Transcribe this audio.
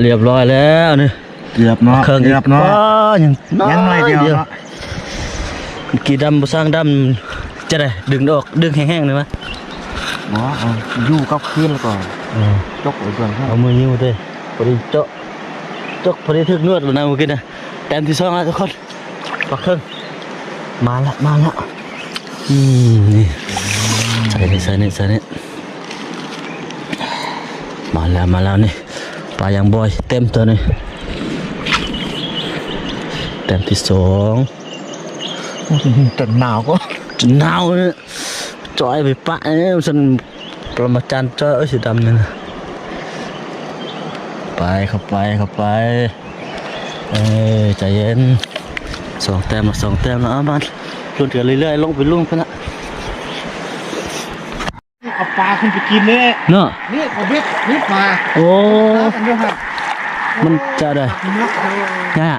ລຽບຮ້ອຍແລ້ວນີ້ ເກືອບເນາະ ເຄິ່ງ ເກືອບເນາະ ຍັງ ຍັງໜ້ອຍດຽວເນາະ ກີ່ດຳບໍ່ຊ່າງດຳ ຈະໄດ້ດຶງອອກ ດຶງແຮງໆ ໄດ້ມະ ບໍ່ ເອົາຢູ່ກັບຄືນແລ້ວກໍ ເອີ ຈົກໄວ້ເບິ່ງ ເອົາມືຍູ້ເດ້ ພໍດີຈົກ ຈົກພໍດີຖືກນວດແລ້ວນະມື້ກີ້ນະ ແຕ້ມທີສອງແລ້ວທຸກຄົນ ປາເຄິ່ງ ມາລະ ມາລະ ອືມ ນີ້ ໃສ່ນີ້ ໃສ່ນີ້ ໃສ່ນີ້ ມາແລ້ວ ມາແລ້ວນີ້ ປາຍາງບອຍ ເຕັມຕົວນີ້ ແຕ້ມທີສອງ ໂອ້ຍ ຈົນໜາວກໍ ຈົນໜາວເລີຍ ຈ່ອຍໄປປະເອີ ຊັ້ນ ປະມາຈານຈ້ອຍ ເອີ ສີດຳນີ້ນະ ໄປ ເຂົ້າໄປ ເຂົ້າໄປ ເອີ ໃຈເຢັນ ສອງແຕ້ມລະ ສອງແຕ້ມລະ ເອົາມາ ລຸ້ນກັນເລື້ອຍໆ ລົງໄປລຸ່ມພຸ້ນນະ ເອົາປາຂຶ້ນໄປກິນເດ້ ເນາະ ນີ້ເອົາເບັດ ນີ້ປາ ໂອ້ ປາກັນຢູ່ຫັ້ນ ມັນຈະໄດ້ ມັກເດີ ຍາ